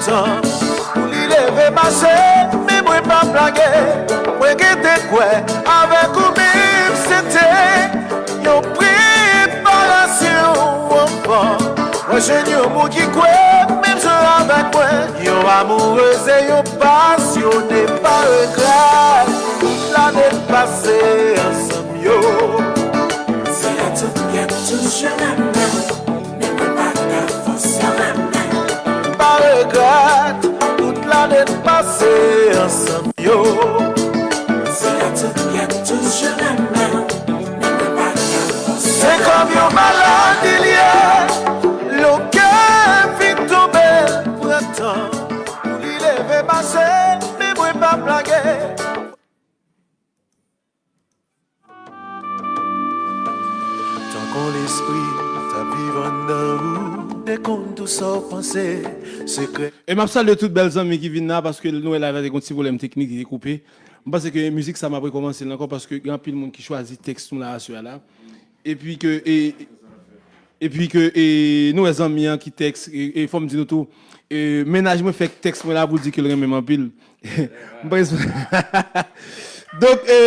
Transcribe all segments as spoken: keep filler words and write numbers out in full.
Tan pou li leve mache, men mwen p ap lage. Mwen gentan kwè avèk ou menm se te yon preparasyon anvan. Mwen jwenn yon moun ki kwè menm jan avèk mwen. Yon amourez e yon pasyone pa regrèt tout lane n pase ansanm yo. Se la tout kè m toujou renmen. Men mwen pa ka fòse renmen. M pa regrèt tout lane n pase ansanm yo. Se la tout kè m toujou renmen. Men mwen pa ka fòse. Se kòm yon maladi l ye. Lè yon kè fin tonbe, l pran tan pou li leve mache, men mwen p ap lage. Tankou lespri ta viv anndan ou, te konn tou sa w panse, sekrè. E m ap salye tout bèl zanmi ki vin la, paske nou wè live la te gen yon ti pwoblèm teknik, li te koupe. M panse ke mizik sa m ap rekòmanse l ankò, paske gen anpil moun ki chwazi tèks nou la aswè a la. Epi ke, e, epi ke, e, nou wè zanmi an ki tèks, e, e fò m di nou tou, e, mennaj mwen fè tèks mwen la pou di ke l renmen m anpil. M pa esp-, donk, e,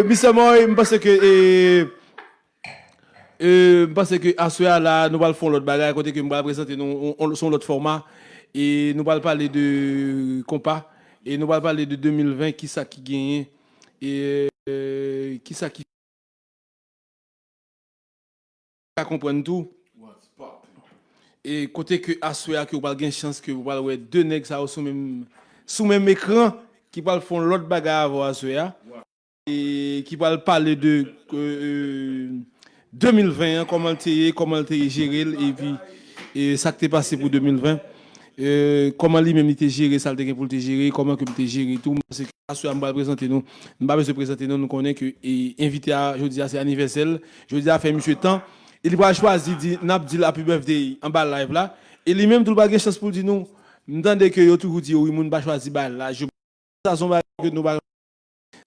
Mister Moy, m panse ke, e, e, m panse ke aswè a la, nou pral fè yon lòt bagay, kote ke m pral prezante nou, on, on, sou yon lòt fòma, e nou pral pale de konpa, e nou pral pale de de mil ven, kisa ki genyen, e, e, kisa ki ka konprann tou. E kote ke aswè a ke w pral gen chans ke w pral wè de nèg sa yo sou menm, sou menm ekran ki pral fè yon lòt bagay avè w aswè a. E ki pral pale de, e, de mil ven an, kòman l te ye, kòman l te jere l, epi, e, sa k te pase pou de mil ven. E, kòman li menm li te jere sa l te gen pou l te jere, kòman ke m te jere tou. M panse ke aswè a m pral prezante nou. M pa bezwen prezante nou, nou konnen ke, e, envite a jodi a se anivèsè l. Jodi a fè misye tan. E li pral chwazi di, n ap di l happy birthday anba live la. E li menm tou l pral gen chans pou l di nou, m tande ke yo toujou di yo wi moun pa chwazi bagay laj yo. Sa se yon bagay ke nou pa.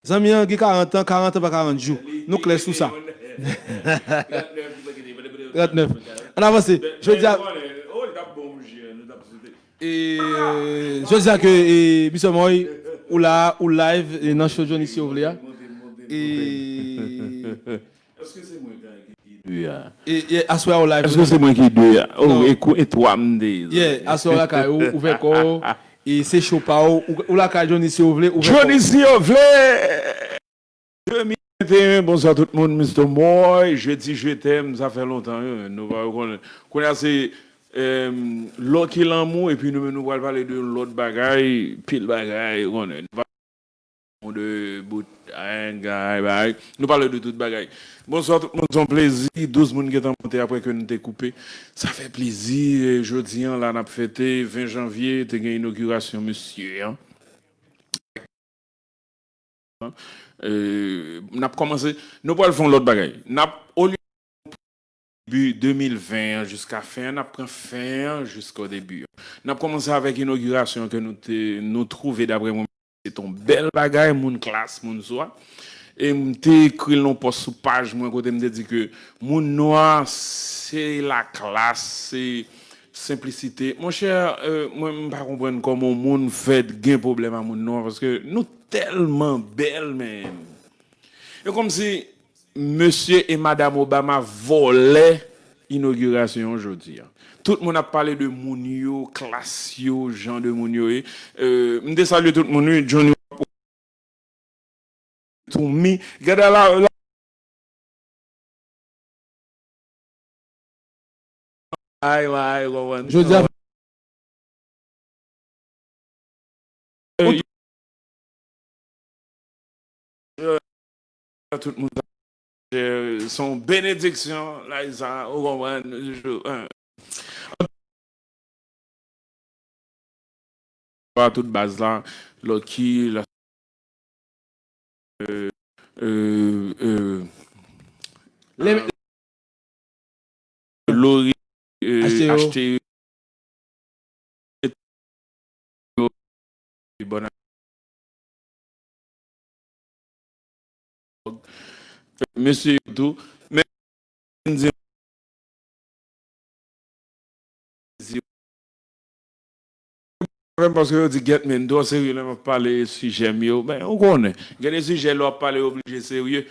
Zanmi an gen karant an, karant an pa karant jou. Nou klè sou sa. Trannèf. Ann avanse. Jodi a, e, jodi a ke, e, Mister Moy, ou la, ou live, e, nan show Johnny Si Yo Vle a. E, Èske se mwen ki de a? E, e, aswè a ou live. Èske se mwen ki de a? Oh, e kou, e twa m de. Yeah, aswè a ou lakay ou, ouvè kò w. E se show pa w, ou, ou lakay Johnny Si Yo Vle, ouvè kò w. Johnny Si Yo Vle! De mil venteyen, bonswa tout moun, Mister Moy, je dis je t'aime, sa fè lontan, wi, nou pa konnen. Kounye a se, em, Lucky Lanmou, epi nou menm nou pral pale de lòt bagay, pil bagay, ou konnen. Nou pa de bout, ay, gay, bay. Nou pale de tout bagay. Bonswa tout moun, se yon plezi. Douz moun gentan monte apre ke nou te koupe. Sa fè plezi. E jodi an, la, n ap fete ven janvye, te gen inogirasyon mesye an. E, n ap kòmanse, nou pral fè yon lòt bagay. N ap, olye debi de mil ven an jiska fen an, n ap pran fen an jiska debi an. N ap kòmanse avèk inogirasyon ke nou te, nou twouve, daprè mwen, se t on bèl bagay, moun klas, moun swa. E m te ekri l nan pòs sou paj mwen kote m te di ke moun nwa se laklas, se senplisite. Monchè, e, mwen m pa konprann kòman yon moun fè gen pwoblèm a moun nwa, paske nou tèlman bèl, men. E kòmsi Mesye e Madam Obama vòlè inogirasyon an jodi a. Tout moun ap pale de moun yo, klas yo, jan de moun yo ye. E, m te salye tout moun, wi. Johnny, to me. Gade la, la. Ay, ay, konprann. Jodi a, tout moun, se yon benediksyon, la, sa, ou konprann, pa tout baz la, Lucky, la, euh, euh, euh, Lori, euh, achte yo. Achte yo. Bon, mesye yo tou. Men, di, avè m paske yo di, "Gèt men, twò serye lè m ap pale sijè m yo." Men, ou konnen, gen de sijè lè w ap pale, yo oblije serye.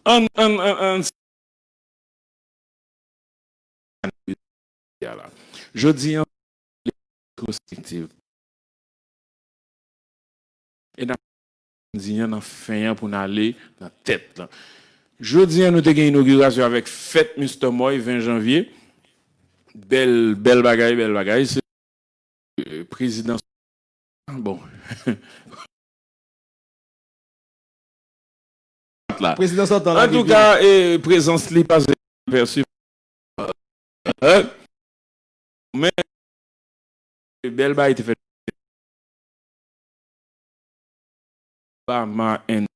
Ann, ann, ann, ann, jodi an, retrospektiv. E n ap di an nan fen an pou n ale nan tèt lan. Jodi an, nou te gen inogirasyon avèk fèt Mister Moy, ven janvye. Bèl, bèl bagay, bèl bagay. Se, euh, prezidan, bon. La. Prezidan sòtan la ki vini. Antouka, e, prezans li pase apèsi. Hein? Men, bèl bagay te fèt. Obama and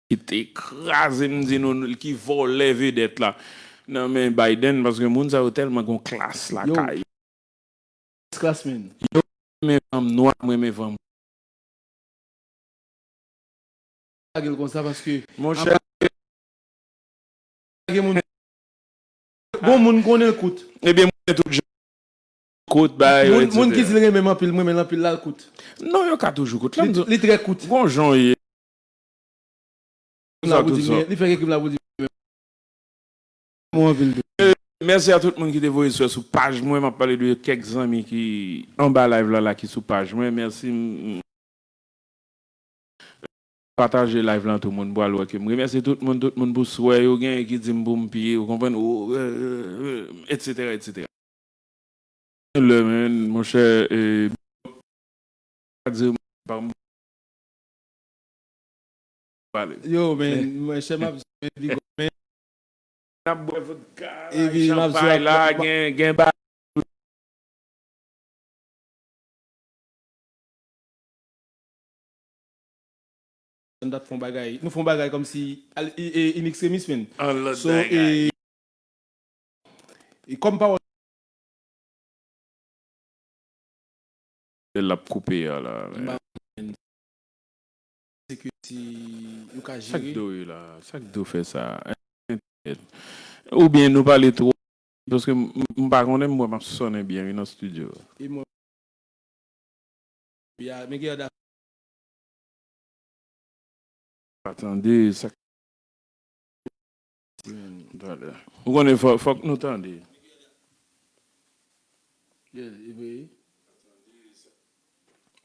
ki te kraze, m di nou, ki vòlè vedèt la nan men Biden, paske moun sa yo tèlman gon klas lakay. Class, man. Yo, men fanm nwa, mwen men fanm. Lage l konsa paske monchè, gen moun, bon, moun konnen l kout. Ebyen, mwen tout jan kout, bay, moun, moun ki di l renmen m anpil, m renmen l anpil, la l kout. Non, yo ka toujou kout. Li, li trè kout. Gon jan ye. Li fè kèk krim la pou di men. Mwen anpil tou. Mèsi a tout moun ki te voye swè sou paj mwen. M ap pale de kèk zanmi ki anba live la, la ki sou paj mwen. Mèsi. M, m pataje live lan, tout moun pral wè ke m remèsye tout moun, tout moun pou swè yo, gen ki di m pou m piye, ou konprann, ou, euh, euh, euh, etsetera, etsetera. Lè, men, monchè, e, pa di m, pa m pale. Yo, men, monchè, m ap di, men, big up, men. N ap bwè vodka la, epi m ap chanpay la, gen, gen ba. Nou t ap fè yon bagay, nou fè yon bagay kòmsi al-, e, e, in extremis, men. An lòt bagay. E kòm pawòl. L ap koupe a la, men. Se ke si yo ka jere. Sa k do yo la? Sa k do fè sa? Oubyen nou pale twò? Paske m, m, m pa konnen, m wè m ap sonnen byen, wi, nan estidyo. E mwen, ya, men gen pa tande, sa. Talè. Ou konnen, fò, fòk nou tande. Yeah, e vre.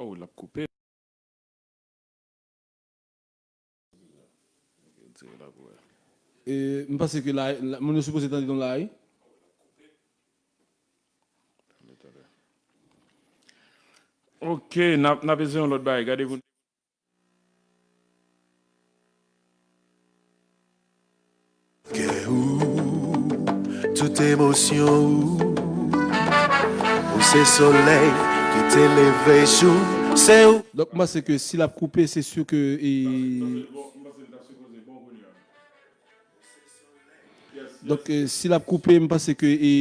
Oh, l ap koupe. E, m panse ke la, la, moun yo sipoze tande nou la, wi. Ok, n ap, n ap eseye yon lòt bagay. Gade pou. Kè ou, tout emosyon ou. Ou se solèy ki te leve jou, se ou. Donk, m panse ke si l ap koupe, se si ke, e, donk, e, si l ap koupe, m panse ke, e,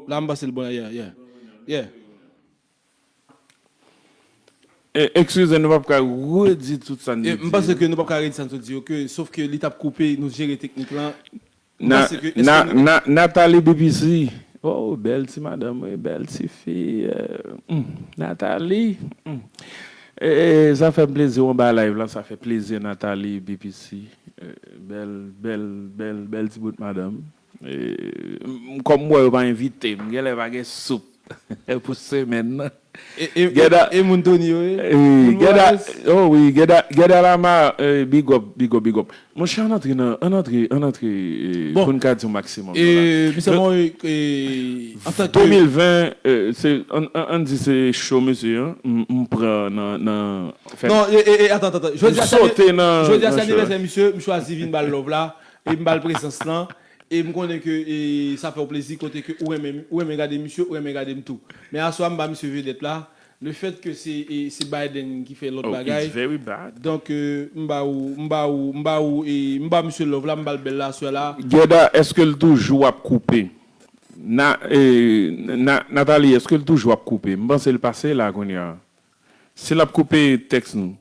la, m panse l bon la, yeah, yeah. Yeah. E, eskize, nou p ap ka redi tout sa n te di. M panse ke nou p ap ka redi sa n te di yo, ke, sof ke li t ap koupe, nou jere teknik lan. M panse ke, èske nou Na-, Nathalie B P C. Oh, bèl ti madanm, wi, bèl ti fi. Euh, hmm, Nathalie. Hmm. E, e, sa fè m plezi w anba live la, sa fè plezi Nathalie B P C. Euh, bèl, bèl, bèl, bèl ti bout madanm. E, m, kòm m wè yo pa envite m, genlè pa gen soup pou semèn nan. E, e, e, e moun Tony yo, e? Wi, Geda, oh wi, Geda, Geda Lama, eh, big up, big up, big up. Monchè, ann antre nan, ann antre, ann antre, eh, pou n ka di yon maksimòm nan la. Bon, e, misye, mwen, e, antanke de mil ven, eh, se, ann, ann, ann di se cho misye, an, m, m pran nan, nan, fè. Non, e, e, e, atan, atan, atan. Jodi a, m sote nan, jodi a, se anivèsè misye, m chwazi vin ba l love la, e m ba l prezans lan. E m konnen ke, e, sa fè w plezi kote ke ou renmen, ou renmen gade misye, ou renmen gade m tou. Men aswè a m ba misye vedèt la, le fèt ke se, e, se Biden ki fè lòt bagay. Oh, it's very bad. Donk, e, m ba ou, m ba ou, m ba ou, e, m ba misye love la, m ba l bèl la aswè la. Geda, èske l toujou ap koupe? Na, e, Na, Nathalie, èske l toujou ap koupe? M panse l pase la kounye a. Si l ap koupe, tèks nou.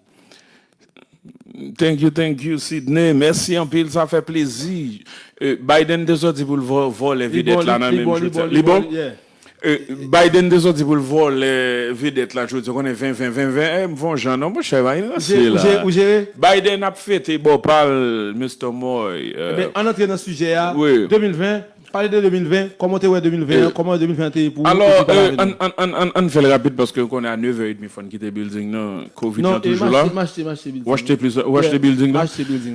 Thank you, thank you, Sydney. Mèsi anpil, sa fè plezi. Eh, Biden te sòti pou l vò-, vòlè vedèt la nan menm jou. Li bon, li bon, li bon, yeah. Biden te soti pou l vòlè vedèt la jodi. Ou konnen ven ven ven ven, eh, m fè yon jan non, monchè, Biden nan sye la. Biden ap fete bò pa l, Mister Moy. Ebyen, ann antre nan sijè a. De mil ven, pale de de mil ven, kòman w te wè de mil ven an, kòman de mil ven an te ye pou ou? Alò, ann fè l rapid paske ou konnen a nevè edmi fò n kite building nan, Covid lan toujou la. Ou achte building nan?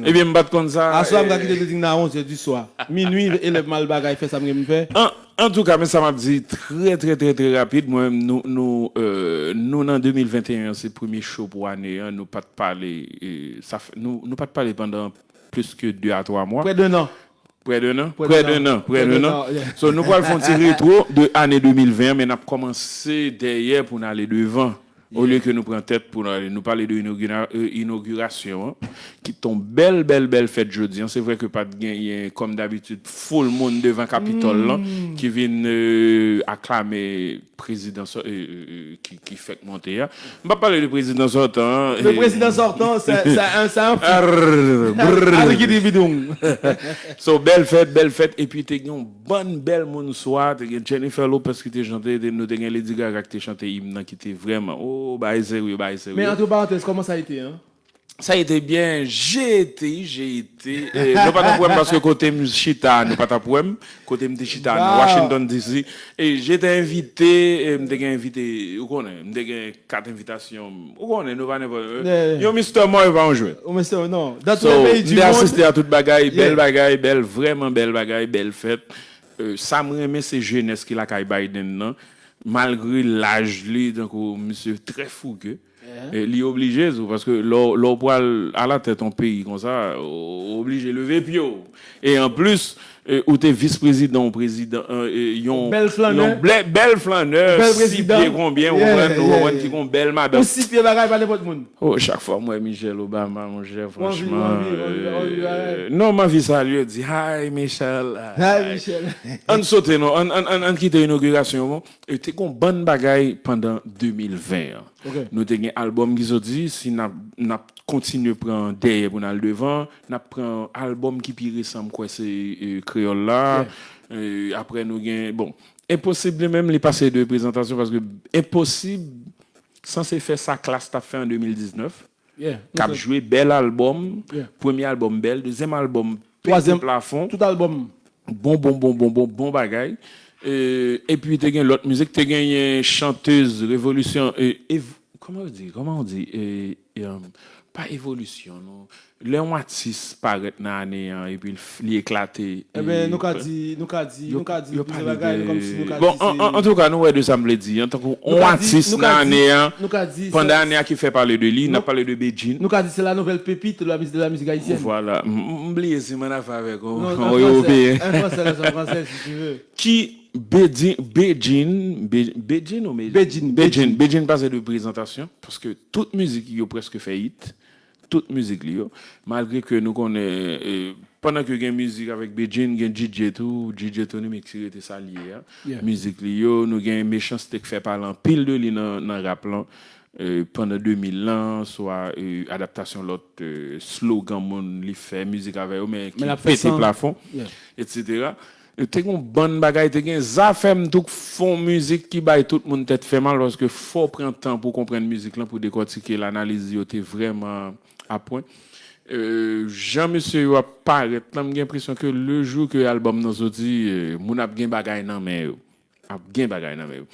Ebyen, m pa t konn sa. Aswè a m ka kite building nan a onz è di swa. Minui, e lè m al bagay, fè sa m gen pou m fè. Antouka, men sa m ap di trè, trè, trè, trè rapid, mwen, nou, nou, euh, nou nan de mil venteyen an, se premye show pou ane an, nou pa t pale, e, sa fè, nou, nou pa t pale pandan plis ke de a twa mwa. Prè de nan. Prè de nan. Prè de nan. Prè de nan. So, nou pral fè yon ti retwo de ane de mil ven an, men n ap kòmanse dèyè pou n ale devan. Olye ke nou pran tèt pou nou ale, nou pale de inogina- e, inogirasyon an, ki t on bèl, bèl, bèl fèt jodi an. Se vre ke pa t genyen, kòm dabitid, foul moun devan Kapitòl lan ki vin, e, aklame prezidan sò- e, e, e, ki, ki fèk monte a. M p ap pale de prezidan sòtan an. Le président sortant, c'est c'est un c'est un feat. Arr, brr. Arr, ki di bidon. So, bèl fèt, bèl fèt. Epi te gen yon bann bèl moun swa, te gen Jennifer Lopez ki te chante, te- nou te gen Lady Gaga ki te chante im nan ki te vrèman, oh, bagay serye, bagay serye. Men antre parantèz, kòman sa ete, an? Sa ete byen, j'ai été, j'ai été. E, nou pa t ap wè m paske kote m chita, nou pa t ap wè m. Kote m te chita nan Washington D C. E j'étais invité, e m te gen envite, ou konnen, m te gen kat envitasyon. Ou konnen, nou pa nenpòt. Yon Mister Moy pa yon jwèt. Ou Mister, non. Dans tous les pays du monde. So, m te asiste a tout bagay, bèl bagay, bèl, vrèman bèl bagay, bèl fèt. E, sa m renmen, se jenès ki lakay Biden nan. Malgre laj li, tankou misye trè fouke, e, li oblije tou, paske lè w- lè w pral alatèt yon peyi konsa, ou oblije leve pye w. E anplis, e, ou te vis prezidan, yon prezidan, e, e, yon bèl flanè. Yon bèl flanè, sis pye konbyen, ou konprann, ou konprann, ki gon bèl madanm. Ou sis pye bagay pa nenpòt moun. Oh, chak fwa m wè Michelle Obama, monchè, franchman, non, m anvi salye, di, "Hi, Michelle." Hi, Michelle. Ann sote, non, ann, ann, ann, ann kite inogirasyon, bon. E te gon bann bagay pandan de mil ven an. Nou te gen albòm ki soti, si n ap, n ap kontinye pran dèyè pou n al devan, n ap pran albòm ki pi resan, m kwè se, e, Kreyòl la. E, apre nou gen, bon, Enposib li menm, li pase de prezantasyon paske Enposib sanse fè sa Klass t ap fè an de mil diznèf. K ap jwe bèl albòm, premye albòm bèl, dezyèm albòm pete plafon. Tout albòm. Bon, bon, bon, bon, bon, bon bagay. E, epi te gen lòt mizik, te genyen chantez revolisyon, e, ev- kòman yo di? Kòman yo di? E, e, um, pa evolisyon, non. Lè yon atis parèt nan ane an epi l f- li eklate. Ebyen, nou ka di, nou ka di, nou ka di plizyè bagay, nou kòmsi nou ka di se. Bon, an, an, antouka, nou wè de sa m vle di an, tankou yon atis nan ane an, pandan ane a ki fè pale de li, n ap pale de Bedjine. Nou ka di se la nouvelle pépite de la musique, de la musique haïtienne. Vwala. M, m, m bliye si m annafè avèk yon, yon Ewopeyen. Un français, un français, si tu veux. Ki Bedjine, Bedjine, Be- Bedjine ou Medjine? Bedjine, Bedjine. Bedjine pase de prezantasyon, paske tout mizik yo prèske fè hit. Tout mizik li yo. Malgre ke nou konnen, e, pandan ke gen mizik avèk Bedjine, gen D J tou, D J Tony Mix ki rete sa l ye a. Mizik li yo, nou gen Mechanste k fè pale anpil de li nan, nan rap lan, e, pandan de mil lan, swa, e, adaptasyon lòt, e, slogan moun li fè mizik avè yo, men ki pete plafon, etsetera. Te gen yon bann bagay, te gen Zafèm tou k fè yon mizik ki bay tout moun tèt fè mal, paske fò w pran tan pou w konprann mizik lan, pou w dekòtike l, analiz yo te vrèman a pwen. E, jan mesye yo ap parèt lan, m gen enpresyon ke le jou ke albòm nan soti, e, moun ap gen bagay nan men yo. Ap gen bagay nan men yo.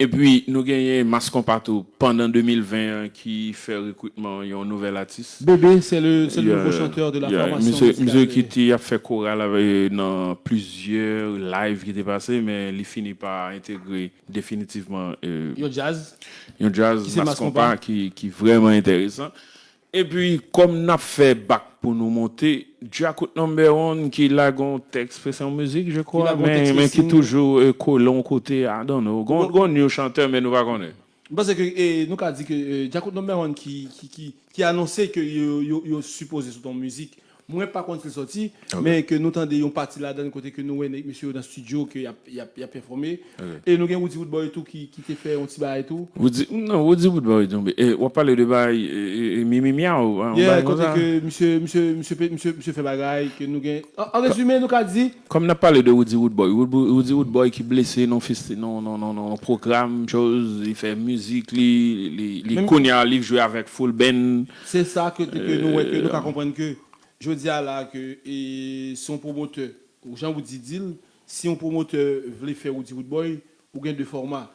Epi, nou genyen Mass Konpa tou, pandan de mil ven an, ki fè rekritman yon nouvèl atis. Bébé, c'est le, c'est le nouveau chanteur de la formation musicale. Misye ki te ap fè koral avè, nan plizyè live ki te pase, men li fini pa entegre definitivman, e, yon djaz, yon djaz Mass Konpa ki, ki vrèman enteresan. Epi, kòm n ap fè bak pou nou monte, Djakout Number One ki lage yon tèks, se yon mizik, je crois, men, men ki toujou, e, kole yon kote, I don't know. Gon, gon new chantè, men nou pa konnen. M panse ke, e, nou ka di ke, e, Djakout Number One ki, ki, ki, ki anonse ke yo, yo, yo sipoze sot yon mizik. Mwen pa konn si l sòti, men ke nou tande yon pati ladan l kote ke nou wè nèg mesye yo nan studio ke y ap, y ap, y ap pèfòme. E nou gen Roody Roodboy tou ki, ki te fè yon ti bagay tou. Roody, non, Roody Roodboy tonbe. E, w ap pale de bagay, e, e, e, Mimi Miaw, yon bagay konsa. Yeah, kote ke misye, misye, misye, misye, misye fè bagay ke nou gen. An, an rezime, nou ka di. Kòm n ap pale de Roody Roodboy, Roody, Roody Roodboy ki blese nan festi-, nan, nan, nan, nan pwogram, choz, li fè mizik, li, li, li kounye a, li jwe avèk full band. Se sa ke, ke nou wè, ke nou ka konprann ke jodi a la ke, e, se yon pwomotè, jan Roody di l, si yon pwomotè vle fè Roody Roodboy, ou gen de fòma.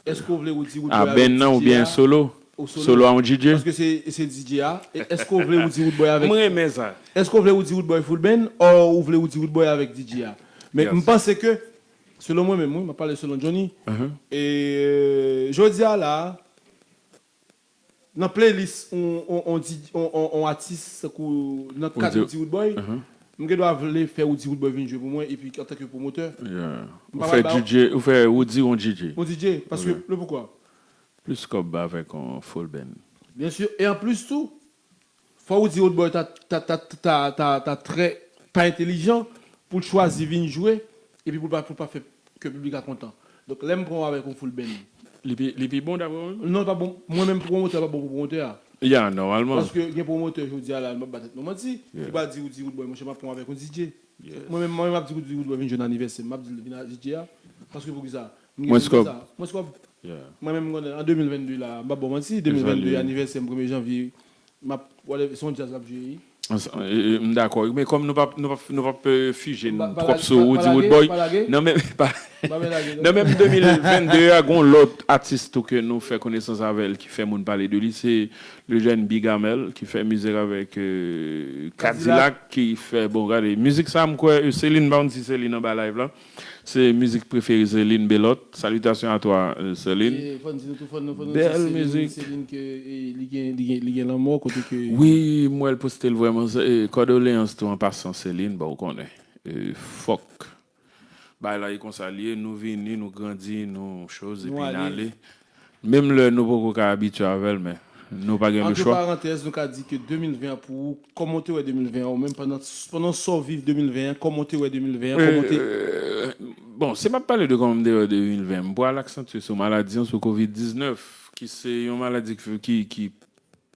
Èske w vle Roody Roodboy avèk D J a? A band nan oubyen solo? Ou solo? Solo a yon D J? Paske se, se D J a. E èske w vle Roody Roodboy avèk... Mwen renmen sa. Èske w vle Roody Roodboy full band, or ou vle Roody Roodboy avèk D J a? Men m panse ke, selon mwen menm, wi, m ap pale selon Johnny. E, jodi a la, nan playlist on, on, on, di- on, on, on atis tankou nan kad Roody Roodboy, m gen dwa vle fè Roody Roodboy vin jwe pou mwen, epi antanke pwomotè, m pa pral ba ou D J, ou fè Roody on D J. On D J, paske, le poukwa? Plis kòb avèk on full band. Byen si, e anplis tou, fò Roody Roodboy ta, ta, ta, ta, ta, ta trè, ta entelijan pou l chwazi vin jwe, epi pou l pa, pou l pa fè ke piblik la kontan. Donk, lè m pran w avèk yon full band. Li pi, li pi bon, daprè w menm? Non, li pa bon. Mwen menm, pwomotè pa bon pou pwomotè a. Ya, nòmalman. Paske gen pwomotè, jodi a la, m ap ba tèt mwen manti, ki pral di Roody Roodboy, monchè, m ap pran w avèk yon D J. Mwen menm, mwen menm, m ap di Roody Roodboy vin jwe nan anivèsè m, m ap di l vin a D J a, paske pou ki sa? M gen D J sa. Mwens kòb. Mwens kòb. Mwen menm, m konnen, an de mil venn de la, m pa ba w manti, de mil venn de anivèsè m, premye janvye, m ap, whatever, se yon djaz m ap jwe, wi. M dakò, men kòm nou p ap, nou p ap, nou p ap, eh, fije n twòp sou Roody Roodboy. Nan menm, nan menm de mil venn de a, gon lòt atis tou ke nou fè konesans avè l, ki fè moun pale de li, se le jèn Big Amel, ki fè mizik avèk, eh, Kadilak, ki fè, bon, gade, mizik sa, m kwè, eh, Celine, m pa konn si Celine anba live la. Se mizik prefere Celine Belot. Salutations à toi, euh, Celine. E fò n di nou tou, fò n, fò n di Celine, Celine ke, e, li gen, li gen, li gen lanmò kote ke... Wi, m wè l poste l vrèman. E, kòdoleyans tou an pasan, Celine, bon, ou konnen. E, fòk. Bagay la e konsa l ye, nou vini, nou grandi, nou choz, epi n ale. Menm lè nou poko ka abitye avè l, men nou pa gen le chwa. Ant parantèz, nou ka di ke de mil ven an pou ou, kòman w te wè de mil ven an, ou menm pandan, pandan sa w viv de mil ven an, kòman w te wè de mil ven an, kòman w te... Euh, bon, si m ap pale de kòman m te wè de mil ven, m pral aksantye sou maladi an, sou kovid diznèf, ki se yon maladi ki, ki, ki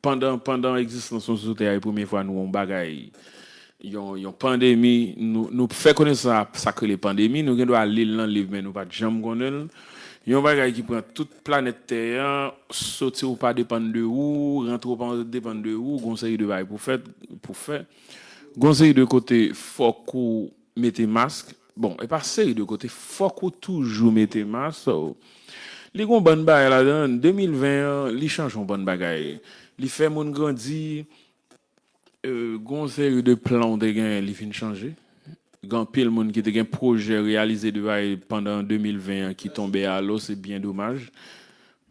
pandan, pandan egzistans nou sou tè a, e premye fwa nou wè yon bagay, yon, yon pandemi, nou, nou fè konesans ak sa k rele pandemi, nou gen dwa li l nan liv, men nou pa t janm konnen l. Yon bagay ki pran tout planèt tè a, soti ou pa depann de ou, rantre ou pa depann de ou, gon seri de bagay pou fèt, pou fè. Gon seri de kote fòk ou mete mask. Bon, e pa seri de kote, fòk ou toujou mete mask. So, li gon bann bagay ladan l. De mil ven an, li chanje yon bann bagay. Li fè moun grandi. Euh, gon seri de plan w te genyen, li fin chanje. Gen anpil moun ki te gen pwojè reyalize de bagay pandan de mil ven an ki tonbe a lo, se byen domaj.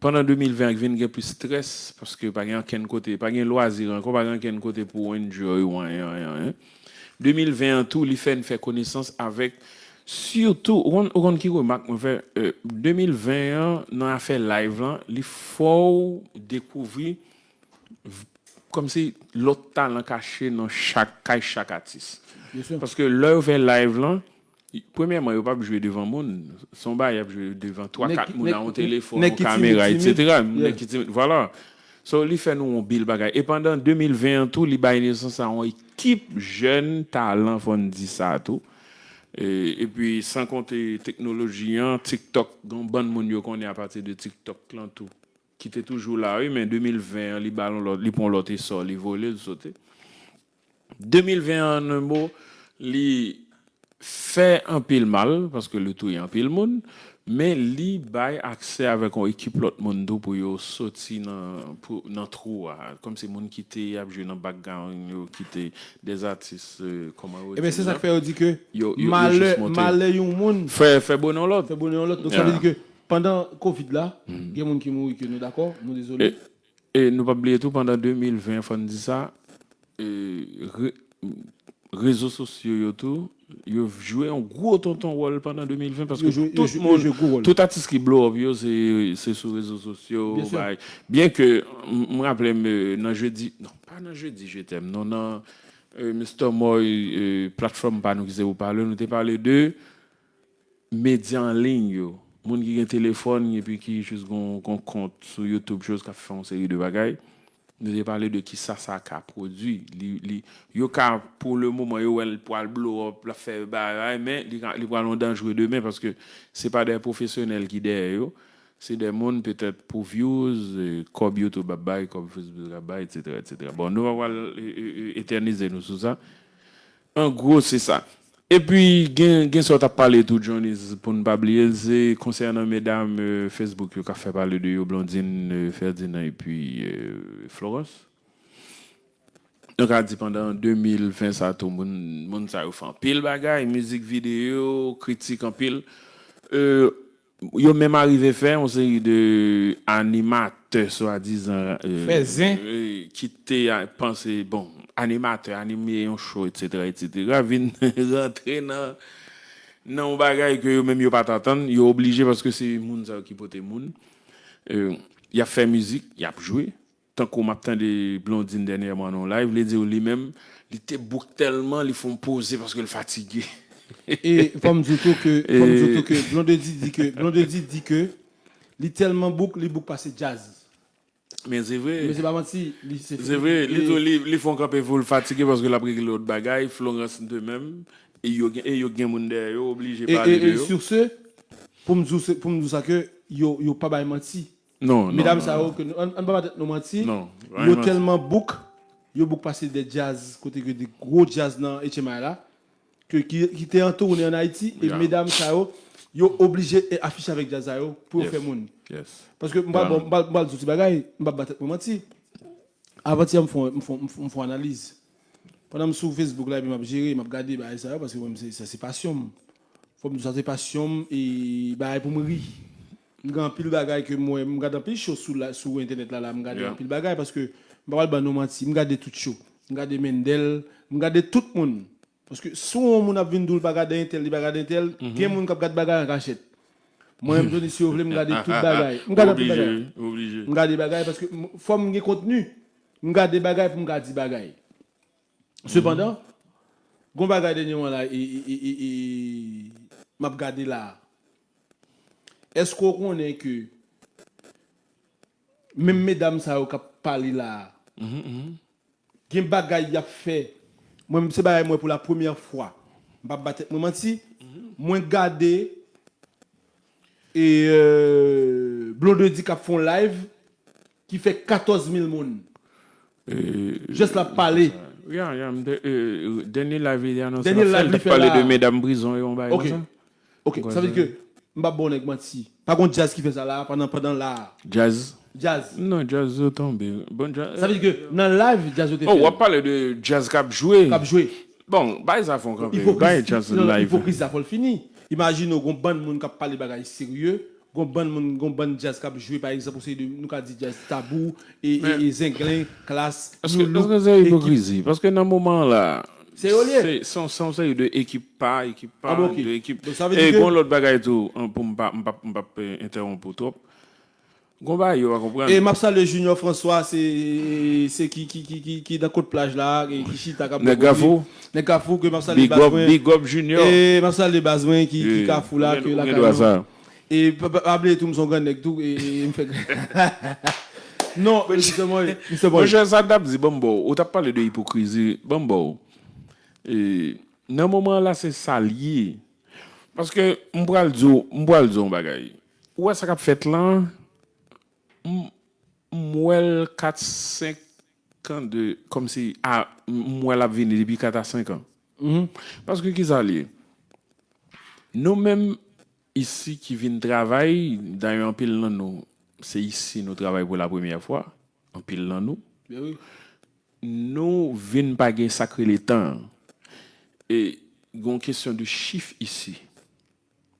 Pandan de mil ven an vin gen plis strès, paske pa gen ankenn kote, pa gen lwazi ankò, pa gen ankenn kote pou w enjoy ou anyen, anyen, anyen. De mil ven an tou, li fè n fè konesans avèk, sitou, ou konn, ou konn ki remak mwen fè, euh, de mil ven an, nan afè live lan, li fè w dekouvri v-, kòmsi lòt talan kache nan chak, kay chak atis. Paske lè yo fè live lan, premyèman, yo p ap jwe devan moun. Se yon bagay y ap jwe devan twa, kat moun a yon telefòn, yon kamera, etsetera. Nèg ki timid, vwala. So, li fè nou yon pil bagay. E pandan de mil ven an tou, li bay nesans a yon ekip jèn talan, fò n di sa tou. E, epi, san konte teknoloji an, TikTok, gen yon bann moun yo konnen apati de TikTok lan tou, ki te toujou la, wi, men de mil ven an, li ba l yon lòt, li pran yon lòt esò, li vole, li sote. De mil ven an, an mo, li fè anpil mal, paske li touye anpil moun, men li bay aksè avèk yon ekip lòt moun tou pou yo soti nan, pou, nan twou a. Kòmsi moun ki te ap jwe nan background yo, ki te des artistes, euh, kòman yo di sa? Ebyen, se sa k fè yo di ke malè, malè yon moun fè, fè bonè yon lòt. Fè bonè yon lòt. Donk, sa vle di ke pandan kovid la, gen moun ki mouri ke nou dakò, nou dezole. E, e nou p ap bliye tou, pandan de mil ven, fò n di sa, e, re-, rezo sosyo yo tou, yo jwe yon gwo tonton wòl pandan de mil ven, paske tout moun, tout atis ki blow up yo, se, se sou rezo sosyo, bay. Byen ke, m, m raple m, e, nan jedi, non, pa nan jedi je t'aime, non, nan Mister Moy, platfòm pa nou ki se pou pale, nou te pale de medya an liy yo. Moun ki gen telefòn epi ki jis gon, gon kont sou YouTube, choz k ap fè yon seri de bagay. Nou te pale de kisa sa ka pwodui. Li, li, yo ka, pou le moman, yo wè l pral blow up, l ap fè bagay, men li, ka- li pral yon danjre demen, paske se pa de pwofesyonèl ki dèyè yo. Se de moun, petèt, pou views, eh, kòb YouTube ap bay, kòb Facebook ap bay, etsetera, etsetera. Bon, nou pa pral eh, eh, eh, etènize nou sou sa. An gwo, se sa. Epi, gen, gen sa w t ap pale tou, Johnny's, pou n pa bliye l, se konsènan medam eh, Facebook yo k ap fè pale de yo, Blondine, eh, Ferdinand epi eh, Florence. Nou ka di pandan de mil ven sa tou, moun, moun sa yo fè anpil bagay, mizik videyo, kritik anpil. Eh, yo menm arive fè yon seri de animatè swadizan eh, Fè zen. eh, ki te a- panse, bon, animatè, anime yon show, etsetera, etsetera, vin rantre nan nan yon bagay ke yo menm yo pa t atann, yo oblije paske se moun sa yo ki pote moun. Eh, y ap fè mizik, y ap jwe. Tankou m ap tande Blondine dènyèman nan yon live, li di w li menm, li te bouk tèlman, li fè yon poze paske l fatige. E fò m di w tou ke, fò m di w tou ke Blondedy di ke, Blondedy di ke li tèlman bouk, li bouk pase djaz. Men se vre. Men se pa manti, li se Se vre, li tou li, li fè yon kanpe pou l fatige paske l ap regle lòt bagay, Florence de menm, e yo gen, e yo gen moun dèyè yo, oblije E, pale e, de e yo. Sur ce, pou m di w se- pou m di w sa ke yo, yo pa bay manti. Non, non, Medam non, sa yo, non. ke nou- an, an pa tèt nou manti, Non, yo tèlman bouk, yo bouk pase de djaz, kote ke de gwo djaz nan H M I la, ke ki, ki te an toune an Ayiti, e Yeah. medam sa yo, yo oblije e afiche avèk djaz sa yo pou yo Yes. Fè moun. Yes. Paske m pa Talman. bon, m pa- m pa di w ti bagay, m pa ba tèt mwen manti. Avantyè, m fè yon- m fè yon- m fè yon- m fè yon analiz. Pandan m sou Facebook la, epi m ap jere, m ap gade bagay sa yo, paske mwen, se- sa se pasyon m. Fò m di sa se pasyon m, e bagay pou m ri. M gen anpil bagay ke m wè, m gade anpil show sou, la, sou entènèt la, la, m gade Yeah. anpil bagay, paske m pa pral ban nou manti, m gade tout show. M gade Mendel, m gade tout moun. Paske si yon moun ap vin di w l pa gade entèl, li pa gade entèl, gen moun k ap gade bagay an kachèt. Mwen menm, Johnny, si yo vle, m gade tout bagay. M gade anpil bagay. Oblije. M gade bagay paske m- fò m gen kontni. M gade bagay pou m ka di bagay. Sepandan, gon bagay dènyèman la, e, e, e, e, e, m ap gade la. Èske w konnen ke menm medam sa yo k ap pale la, gen bagay y ap fè. Mwen, se bagay mwen pou la premyè fwa. M p ap ba tèt mwen manti. Mwen gade e euh, Blondedy k ap fè yon live ki fè katòz mil moun. Just l ap pale. Ya, ya, m te- eh, dènye live li anonse Dènye l ap fè, live l li te fè pale la. de medam prizon yo, yon bagay Ok. konsa. Ok, sa vle di ke m p ap ba w nèg manti. Pa gon djaz ki fè sa la, pandan, pandan la. Djaz. Djaz. Non, djaz yo tonbe. Bon, djaz. Sa vle di ke nan live, djaz yo te Oh, fè. W ap pale de djaz k ap jwe. K ap jwe. Bon, bay sa fè yon kanpe. Bay Ipokrizi, djaz non, live. Ipokrizi sa fò l fini. Imajine w gon bann moun k ap pale bagay serye, gon bann moun, gon bann djaz k ap jwe, pa egzanp, ou se de, nou ka di djaz Tabou, e, e, e Zenglen, Klass, Èske Loulou, èske se ekip. Ipokrizi? Paske nan moman an la, Se yo l ye. se se yon se yon seri de ekip pa, ekip pa, Ah, bon, ok. de ekip. Donk, sa vle E di ke gon lòt bagay tou, an, pou m pa, m pa, m pa entèwonp ou twòp. Gon bagay yo pa konprann. E m ap salye Junior François, se se ki ki ki ki ki nan kot plaj la, ki ki chita k ap Nèg Kafou. Nèg Kafou, ke m ap salye Big baz up, mwen. big up Junior. E m ap salye baz mwen ki ki Eh, Kafou la, ou gen- ke ou la gen kay dwa nou. sa. E pa pa- pa bliye tou, m se yon grann nèg tou, e e m fè. Non, Mister Moy, Mister Moy. Monchè, sa n t ap di, ban m ba w. Ou t ap pale de ipokrizi, ban m ba w. E, nan moman an la, se sa l ye. Paske m pral di w, m pral di w yon bagay. Ou wè sa k ap fèt lan, m, m wè l kat, senk an de, kòmsi, a, m wè l ap vini depi kat a senk an. Paske ki sa l ye? Nou menm isi ki vin travay, dayè anpil nan nou, se isi nou travay pou la premyè fwa, anpil nan nou. Ben wi. Nou vin pa gen sa k rele tan. E gen yon kesyon de chif isi.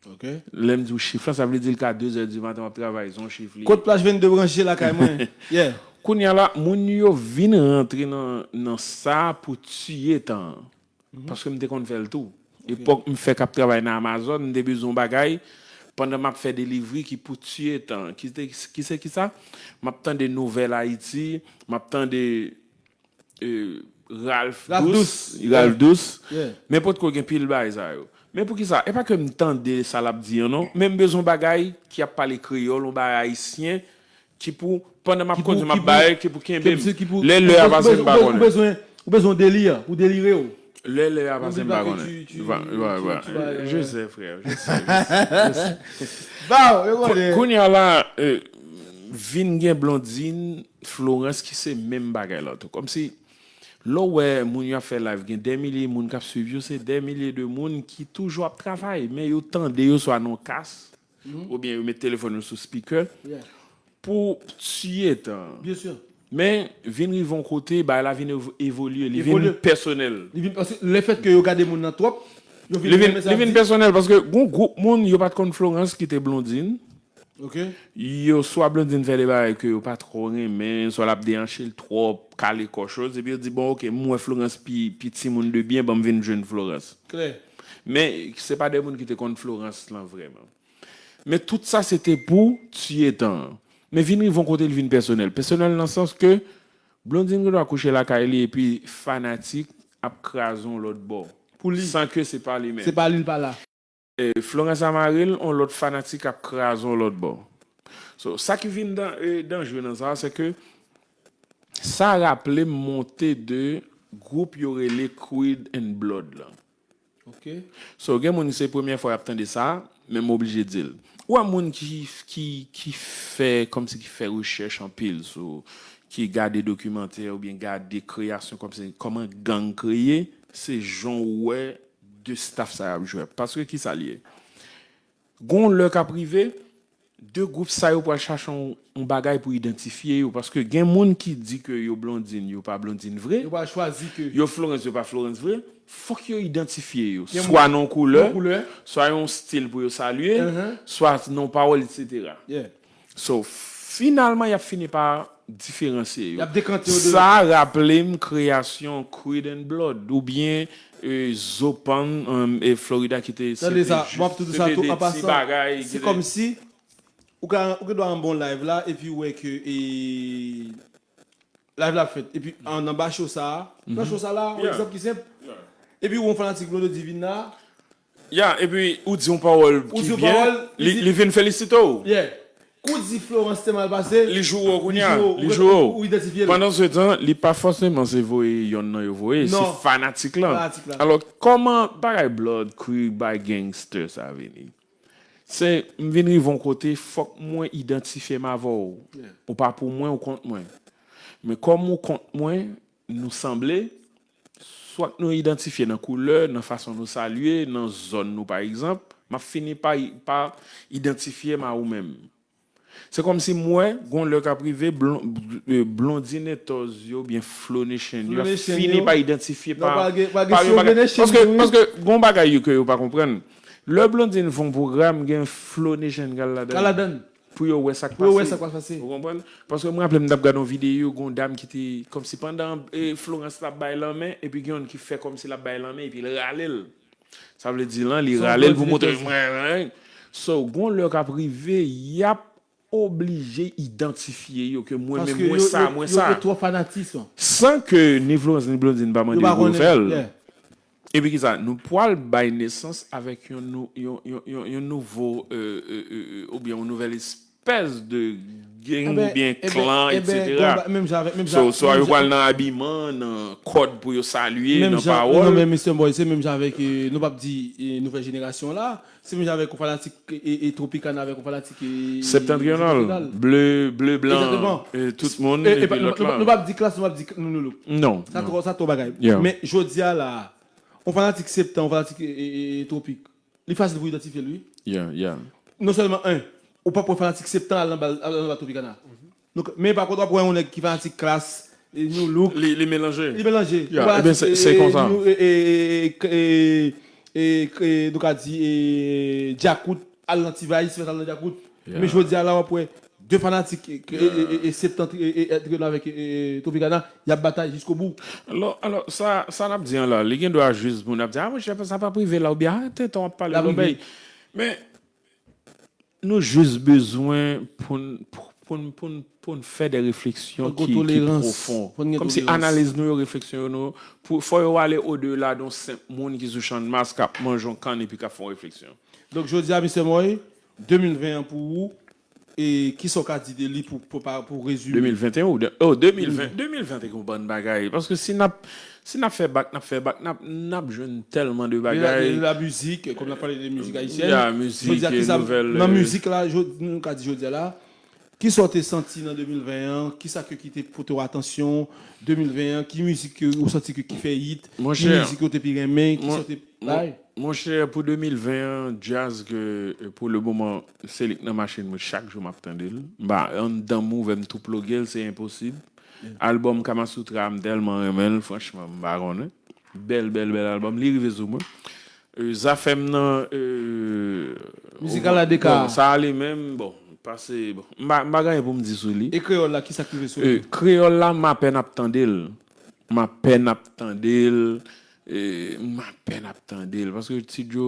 Ok. Lè m di w chif la, sa vle di l ka de zè di maten w ap travay, se yon chif li. Kot plaj vennde branche lakay mwen. Yeah. Kounye a la, moun yo vin rantre nan, nan sa pou tiye tan an. Paske m te konn fè l tou. Epòk m fèk ap travay nan Amazon, m te bezwen yon bagay pandan m ap fè delivri ki pou tiye tan. Ki te- ki se ki sa? M ap tande nouvèl Ayiti, m ap tande eh, Ralph Dous, Ralph Dous, men potko gen pil bagay sa yo. Men poukisa? E pa ke m tande sa l ap di an non, men m bezwen bagay ki ap pale kreyòl, yon bagay ayisyen, ki pou, pandan m ap kondui, m ap bay, ki pou kenbe m. Lè lè a pase, m pa konnen. Ou bezwen, ou bezwen delire, pou delire w. Lè lè a pase, m pa konnen. Je sais, frè, je sais, je sais. Kounye a la, vin gen Blondine, Florence ki se menm bagay la tou. Kòmsi, lè w wè moun yo ap fè live, gen dè milye moun k ap swiv yo, se dè milye de moun ki toujou ap travay, men yo tande yo swa nan kas, oubyen yo met telefòn yo sou speaker pou tiye tan. Men, vin rive yon kote, bagay la vin ev- evolye, li vin pèsonèl. Li vin, paske lefètke yo gade moun nan twòp, yo vin renmen sa l ap di. Li vin pèsonèl, paske gon gwoup moun, yo pa t konn Florence ki te Blondine. Yo, swa Blondine fè de bagay ke yo pa twò renmen, swa l ap deranche l twòp, kale kòchoz, epi yo di, bon, oke, m wè Florence pi, pi timoun de byen, ban m vin jwenn Florence. Men, se pa de moun ki te konn Florence lan vrèman. Men tout sa se te pou tiye tan an. Men vin rive yon kote l vin pèsonèl. Pèsonèl nan sans ke Blondine gendwa kouche lakay li epi fanatik ap kraze yon lòt bò. Pou li. San ke se pa li menm. Se pa li l pa la. E, Florence Amaril, yon lòt fanatik ap kraze yon lòt bò. So, sa ki vin dan, e, danjre nan sa, se ke sa raple m monte de gwoup yo rele Creed and Blood lan. So, gen moun se premyè fwa y ap tande sa, men m oblije di l. Ou wè moun ki, ki, ki fè, kòmsi ki fè rechèch anpil sou, ki gade dokimantè oubyen gade kreyasyon kòmsi, kòman gang kreye, se jan w wè de staff sa y ap jwe. Paske ki sa l ye? Gon lè k ap rive, de gwoup sa yo pral chache yon, yon bagay pou idantifye yo. Paske gen moun ki di ke yo Blondine, yo pa Blondine vre. Yo pral chwazi ke yo Florence, yo pa Florence vre. Fòk yo idantifye yo. Swa nan yon koulè, swa yon stil pou yo salye, swa nan yon pawòl, etsetera. So, finalman, y ap fini pa diferansye yo. Y ap dekante yo de. Sa raple m kreyasyon Creed and Blood, oubyen, e, Zopan, e, e, Florida ki te, se te jis, se te de ti bagay ki te. Se kòmsi ou ka, ou gen dwa anba yon live la, epi ou wè ke, e, live la fèt. Epi an, anba cho sa a, nan cho sa la, yon egzanp ki senp. Epi ou yon fanatik Blondedy vin la. Ya, epi ou di yon pawòl ki byen, li, li vin felisite w. Kou di Florence te mal pase, li joure w kounye a, li joure w. Ou idantifye l. Pandan se tan, li pa fòseman se voye yonn nan yo voye, se fanatik lan. Alò, kòman bagay Blood, Creed, bay Gangster sa vini? Se, m vin rive yon kote, fòk mwen idantifye m avè w. Ou pa pou mwen, ou kont mwen. Men kòm ou kont mwen, nou sanble, swat nou idantifye nan koulè, nan fason nou salye, nan zòn nou, pa egzanp, m ap fini pa, pa idantifye m a ou menm. Se kòmsi m wè, gon lè k ap rive, Blon-, e, Blondine Etoz yo, oubyen Flow Nation yo, ap fini pa idantifye pa, pa yon bagay. Paske, paske gon bagay yo ke yo pa konprann. Lè Blondine fè yon pwogram, gen Flow Nation k al ladan l. Pou yo wè sa k pase. Pou yo wè sa k pral pase. Ou konprann? Paske mwen raple m t ap gade yon videyo, gon dam ki te, kòmsi pandan, e, Florence t ap bay lanmen, epi gen youn ki fè kòmsi l ap bay lanmen, epi l rale l. Sa vle di lan, li rale l pou montre mwen, hein. So, gon lè k ap rive, y ap oblije idantifye yo, ke mwen menm, mwen sa, mwen sa. Paske yo, yo, yo twò fanatis. San ke ni Florence ni Blondine pa mande yo pou yo fè l. Epi kisa? Nou pwal bay nesans avèk yon nou-, yon, yon, yon, yon nouvo, e, e, e, e, oubyen yon nouvèl espès de gang oubyen klan, etsetera. So, swa yo pwal nan abiman, nan kòd pou yo salye, nan pawòl. Non, men Mister Boy, se menm jan avèk, e, nou p ap di, e, nouvèl jenerasyon la, se menm jan avèk yon fanatik, e, e, Tropicana avèk yon fanatik, e, Septentrional, ble, ble, blan, e, tout moun, epi lòt la. Nou p ap di Klass, nou p ap di New Look. Non. Sa twò, sa twò bagay. Men jodi a la, yon fanatik Septan, yon fanatik, e, e, e, Tropic, li fasil pou idantifye l, wi. Non sèlman, en, ou p ap wè fanatik Septan al nan bal, al nan bal Tropicana. Donk, men pa kont, w ap wè yon nèg ki fanatik Klass, e, New Look. Li, li melanje. Li melanje. Ebyen, se, se konsa. E, e, nou ka di, e, Djakout al nan T-Vice, T-Vice al nan Djakout. Men jodi a la, w ap wè de fanatik, e, e, e, e, Septentrional avèk, e, e, Tropicana, y ap batay jiskobou. Alò, alò, sa, sa n ap di an la, li gen dwa jis moun ap di, a, monchè, sa p ap rive la, oubyen, a, tenten w ap pale lòbèy. Men, nou jis bezwen pou n, pou, pou n, pou n, pou n fè de refleksyon ki, ki pwofon. Kòmsi analiz nou yo, refleksyon yo nou, pou, fò yo ale odela de yon senp moun ki sou channmas k ap manje yon kann epi k ap fè yon refleksyon. Donk, jodi a, Mistè Moy, de mil ven an pou ou, e kisa w ka di de li pou, pou, pa- pou rezime? De mil venteyen ou de, oh, de mil ven, de mil ven te gen yon bann bagay. Paske si n ap, si n ap fè bak, n ap fè bak, n ap, n ap jwenn tèlman de bagay. La mizik, kòm n ap pale de mizik ayisyèn, ya, mizik, jodi a, kisa, nouvèl, nan mizik la, nou ka di jodi a la, kisa w te santi nan de mil ven an? Kisa ke ki te pote w atansyon de mil ven an? Ki mizik ke ou santi ke ki fè hit? Ki mizik ke w te pi renmen? Kisa w te bay? Monchè, pou de mil ven an, djaz ke, pou le moman, se li k nan machin mwen, chak jou m ap tande l. M pa anndan m ouvè m tou ploge l, se enposib. Albòm Kamasutra a, m tèlman renmen l, franchman, m pa konnen. Bèl, bèl, bèl albòm. Li rive sou mwen. Zafèm nan, mizik a la deka, bon, sa a li menm, bon, pase, bon, m pa, m pa gen anyen pou m di sou li. E kreyòl la, kisa k rive sou li? Kreyòl la, m apèn ap tande l. M apèn ap tande l. M apèn ap tande l. Paske Ti Djo,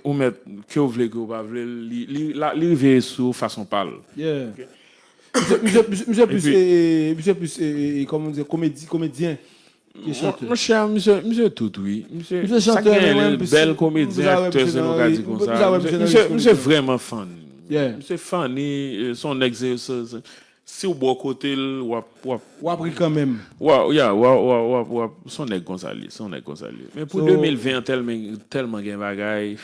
ou mèt, ke w vle, ke w pa vle, li, li, li rive sou fason pa l. Misye, misye, misye, misye plis, e, e, misye plis, e, e, e, kòman di, komedi, komedyen ke chantè. Monchè, misye, misye tout, wi. Misye, sa k genyen, li bèl komedyen, aktè, se nou ka di konsa. Misye, misye vrèman funny. Misye funny, e, se yon nèg, se, se, se, si w bò kote l, w ap, w ap, w ap ri kanmenm. W ap, ya, w ap, w ap, w ap, w ap, se yon nèg konsa li, se yon nèg konsa li. Men pou de mil ven an, tèlman, tèlman gen bagay,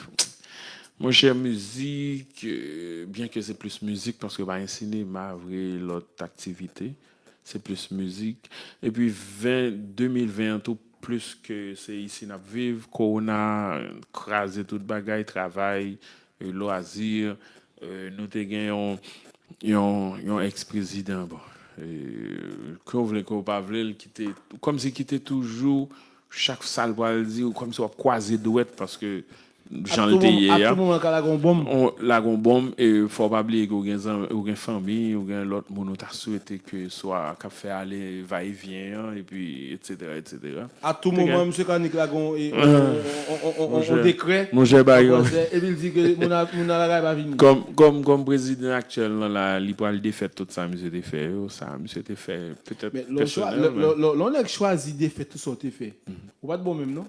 monchè, mizik, e, byen ke se plis mizik, paske pa gen sinema vre, lòt aktivite, se plis mizik. Epi ven, de mil ven an tou, plis ke se isi n ap viv, kowona kraze tout bagay, travay, e, lwazi, e, nou te gen yon, yon, yon eks-prezidan, bon, e, ke w vle, ke w pa vle, l ki te, kòmsi ki te toujou, chak sa l pral di, ou kòmsi w ap kwaze dwèt, paske jan l te ye a. A tou moman, ka lage yon bonm. Lage yon bonm, e fò w pa bliye ke w gen zanmi, ou gen fanmi, ou gen lòt moun ou ta swete ke swa k ap fè ale va e vyen an, epi etsetera, etsetera. A tou moman, misye ka nik lage yon, e, yon, yon, yon, yon, yon dekrè, monchè, bay yon, epi l di ke moun nan, moun nan lakay pa vini. Kòm, kòm, kòm prezidan aktyèl lan la, li pral defèt tout sa misye te fè yo, sa misye te fè petèt pèsonèl, men lè yon nèg chwazi defèt tout sa w te fè, ou pa t bon menm, non?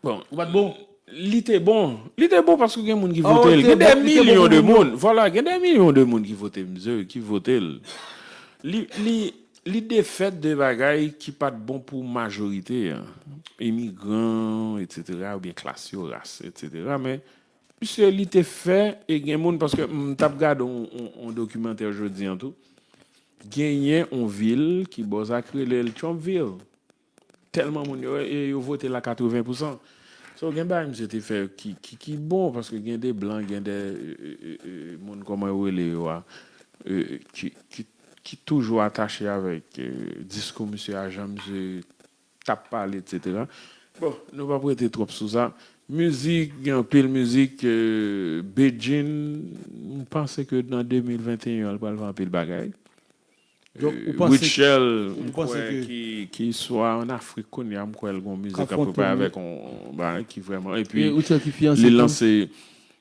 Bon, ou pa t bon. Li te bon. Li te bon paske gen moun ki vote l. Gen de milyon de moun. Vwala, gen de milyon de moun ki vote misye, ki vote l. Li, li, li defèt de bagay ki pa t bon pou majorite an. Imigran, etsetera, oubyen klas yo, ras, etsetera. Men, misye, li te fè, e gen moun, paske m t ap gade yon, yon, yon dokimantè jodi an tou. Genyen yon vil ki bò sa k rele l Trumpville. Tèlman moun yo, e yo vote l a katreven pousan. So, gen bagay misye te fè ki, ki, ki bon, paske gen de blan, gen de, e, e, e, e, moun, kòman yo rele yo a, e, ki, ki, ki toujou atache avèk, e, diskou misye a, jan misye t ap pale, etsetera. Bon, nou p ap rete twòp sou sa. Mizik, gen anpil mizik, e, Bedjine, m panse ke nan de mil venteyen an, l pral fè anpil bagay. Donk, ou panse, Rutshelle, ou m panse kwè ke ki, ki swa ann Afrik kounye a, m kwè l gon mizik ap prepare avèk yon bagay ki vrèman. Epi, Rutshelle ki fiyanse tou. Li lanse,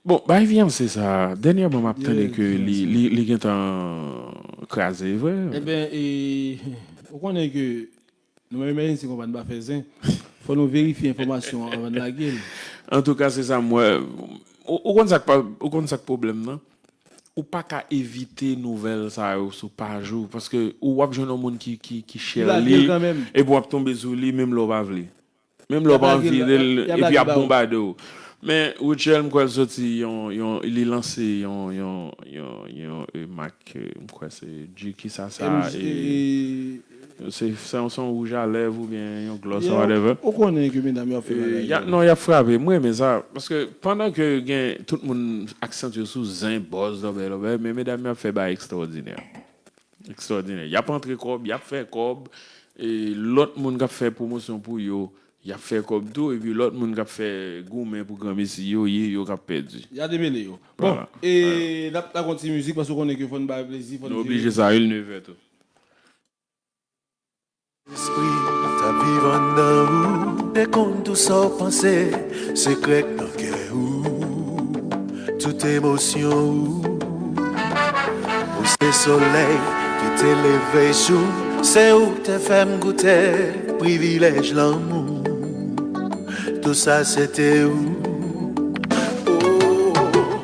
bon, bay fiyanse sa, dènyèman m ap tande ke li, li, li gentan kraze, vre. Eben, e, ou konnen ke nou menm, menm si konpa n pa fè zen, fò nou verifye enfòmasyon an anvan n lage l. Antouka, se sa m wè. Ou, ou konn sa k pa, ou konn sa k pwoblèm nan? Ou pa ka evite nouvèl sa yo sou paj ou, paske ou w ap jwenn yon moun ki, ki, ki share li, epi w ap tonbe sou li, menm lè w pa vle. Menm lè w pa anvi de l, epi y ap bonbade w. Men, Rutshelle, m kwè l soti yon, yon, li lanse yon, yon, yon, yon, e, mak, e, m kwè se G, kisa sa, e, se, se yon, se yon wouj a lèv oubyen yon gloss or whatever. Ou konnen ke medam yo ap fè bagay yo. Non, y ap frape. M renmen sa. Paske pandan ke gen tout moun aksantye sou zen, buzz, lòbèy, lòbèy, men medam yo ap fè bagay ekstwòdinè. Ekstwòdinè. Y ap antre kòb, y ap fè kòb, e lòt moun k ap fè pwomosyon pou yo, y ap fè kòb tou, epi lòt moun k ap fè goumen pou granmesi yo, ye yo k ap pèdi. Y a demele yo. Bon, e n ap, n ap kontinye mizik, paske w konnen ke fò n bay plezi, fò n... Nou oblije sa, il nevè tou. Lespri m t ap viv anndan ou, te konn tou sa w panse, sekrè k nan kè ou, tout emosyon ou. Se solèy ki te leve jou, se ou ki te fè m goute privilèj lanmou. Tou sa se te ou. Oh.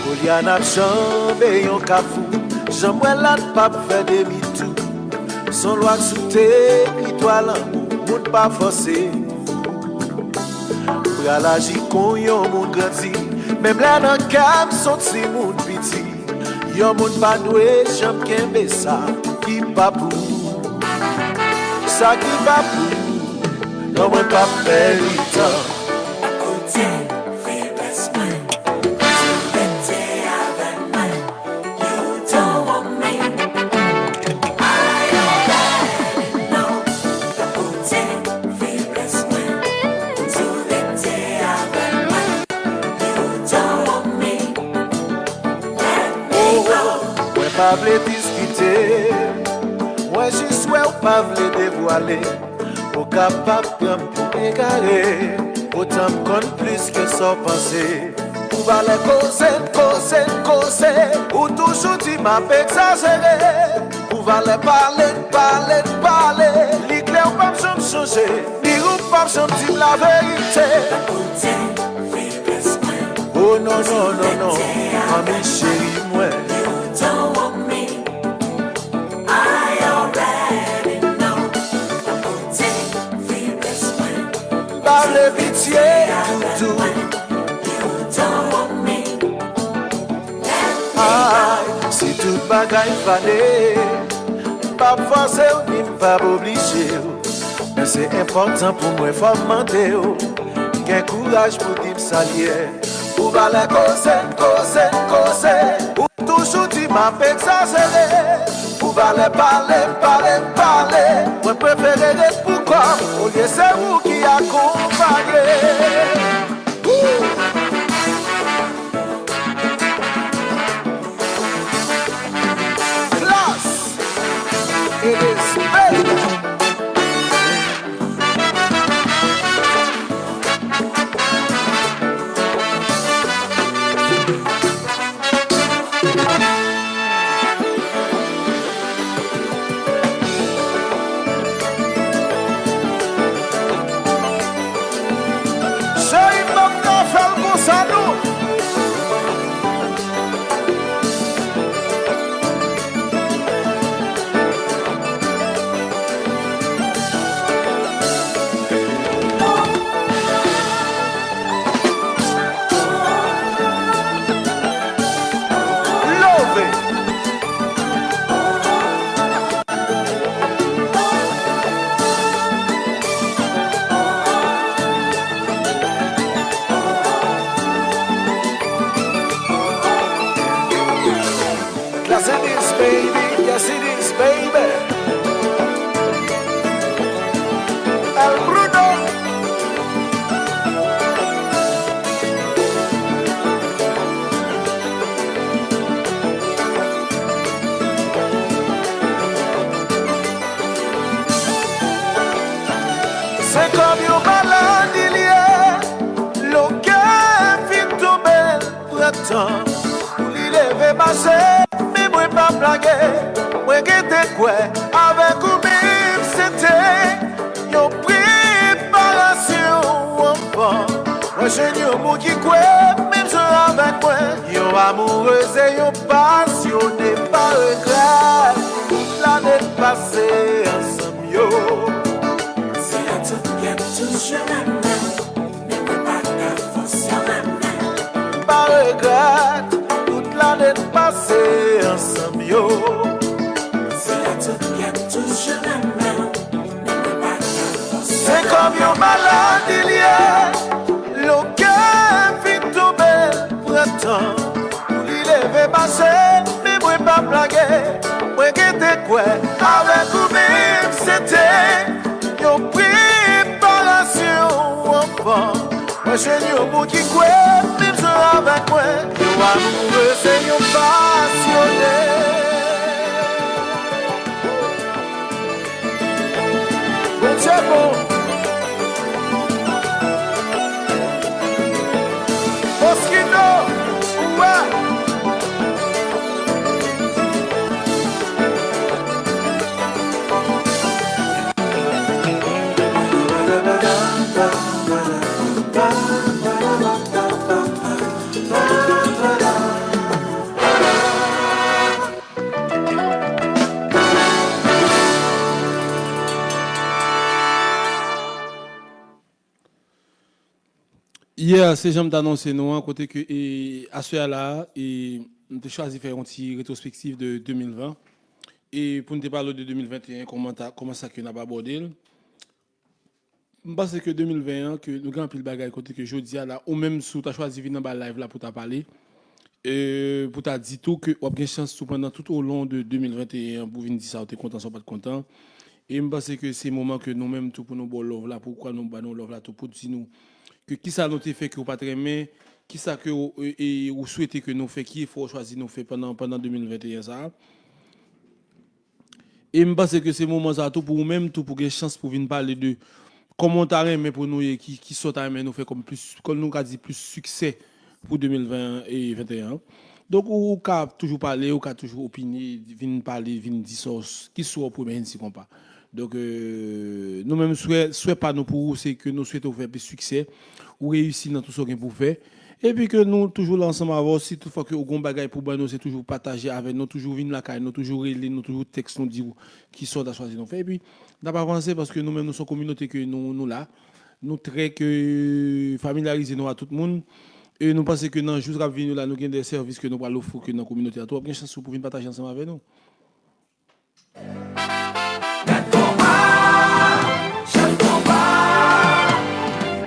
Polyana ap janbe yon kafou, janm wè la n p ap fè demi tou. Son lwa sou teritwa lanmou, moun pa fòse. Pral aji kon yon moun grandi, menm lè nan kè m son timoun piti. Yon moun pa dwe janm kenbe sa ki pa pou ou. Sa ki pa pou ou, non mwen p ap pèdi tan. Koute feblès mwen, sou rete avèk mwen. You don't want me. I already know. Koute feblès mwen, sou rete avèk mwen. You don't want me. Let me go. Mwen pa vle diskite, mwen jis wè w pa vle devwale. Ou kapab pran m pou egare, poutan m konn plis ke sa w panse. Pou valè koze n, koze n, koze, ou toujou di m ap egzajere. Pou valè pale n, pale n, pale, li klè ou p ap janm chanje, ni ou p ap janm di m laverite. Koute feblès mwen. Oh non, non, non, non, fanmi cheri mwen. You don't want me. I already know. Koute feblès mwen. Pa vle pitye toutou. You don't want me. Ay, si tout bagay fane, m p ap fòse w ni m p ap oblije w. Men se enpòtan pou mwen, fò m mande w. Gen kouraj pou di m sa l ye. Pou valè koze n, koze n, koze. Ou toujou di m ap egzajere. Pou valè pale m, pale m, pale. Mwen prefere ret pou kò m, olye se ou ki akonpaye. Klass, it is baby. Cheri, m ap ta fè l konsa, non. Love. Yes, it is, baby. Yes, it is, baby. El Bruno. Se kòm yon maladi l ye, lè w kè fin tonbe, pran tan pou li leve mache. Men mwen p ap lage, mwen gentan kwè avèk ou menm se te yon preparasyon anvan. Mwen jwenn yon moun ki kwè menm jan avèk mwen. Yon amourez e yon pasyone, pa regrèt tout lane n pase ansanm yo. Se la tout kè m toujou renmen w, men mwen pa ka fòse w renmen m. Pa regrèt tout lane n pase ansanm yo. Se la tout kè m toujou renmen w. Se kòm yon maladi l ye. Lè w kè fin tonbe, pran tan pou li leve mache. Men mwen p ap lage, mwen gentan kwè avèk ou menm se te yon preparasyon anvan. Mwen jwenn yon moun ki kwè menm jan avèk mwen. Yon amourez e yon pasyone. Bon Se bon. Moschino, ou wè. Yeah, se jan m t anonse nou an, kote ke, e, aswè a la, e, m te chwazi fè yon ti retwospektiv de de mil ven. E pou n te pale de de mil venteyen, kòman ta, kòman sa ke n ap abòde l. M panse ke de mil ven an, ke nou gen anpil bagay kote ke jodi a la, ou menm si w ta chwazi vin anba live la pou ta pale, e, pou ta di tou ke w ap gen chans tou pandan tout o lon de de mil venteyen an pou vin di sa w te kontan, sa w pa t kontan. E m panse ke se moman ke nou menm tou pou nou ba w love la, poukwa nou ba nou love la tou, pou di nou ke kisa nou te fè ke w pa t renmen, kisa ke w, e, e, ou swete ke nou fè, ki efò w chwazi nou fè pandan, pandan de mil venteyen sa a. E m panse ke se moman sa a tou pou ou menm tou pou gen chans pou vin pale de kòman w ta renmen pou nou ye, ki, ki sa w ta renmen nou fè kòm plis, kòm nou ka di plis siksè pou de mil ven e venteyen an. Donk ou, ou ka toujou pale, ou ka toujou opine, vin pale, vin di sa w s-, ki sa w ap remèsye konpa. Donk, e, nou menm swè, swè pa nou pou ou, se ke nou swete w fè plis siksè, ou reyisi nan tout sa w gen pou w fè. Epi ke nou toujou la ansanm avè w, si toutfwa ke ou gon bagay pou ban nou, se toujou pataje avè nou, toujou vin lakay nou, toujou rele nou, toujou tèks nou, di w kisa w ta chwazi nou fè. Epi, n ap avanse paske nou menm nou se yon kominote ke nou, nou la. Nou trè ke familyarize nou a tout moun. E nou panse ke nan jou k ap vini yo la, nou gen de sèvis ke nou pral ofri ke nan kominote a tou. W ap gen chans pou vin pataje ansanm avè nou. Mèt konpa, chèf konpa,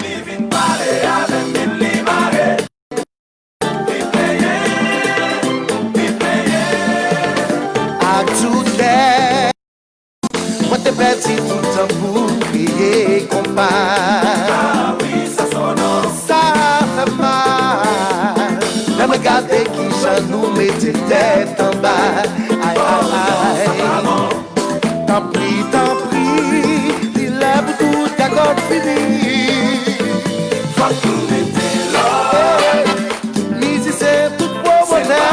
li vin pale avè m, li mare, li plenyen, li plenyen. Ak tout tèt, mwen te pèdi tout tan pou kriye konpa. Ah wi, sa se w non. Sa fè mal. Lè mwen gade kijan nou mete tèt anba. Ay, ay, ay. Tanpri, tanpri, li lè pou tout gagòt fini. Fòk nou mete lòd. Mizisyen tout pwomotè.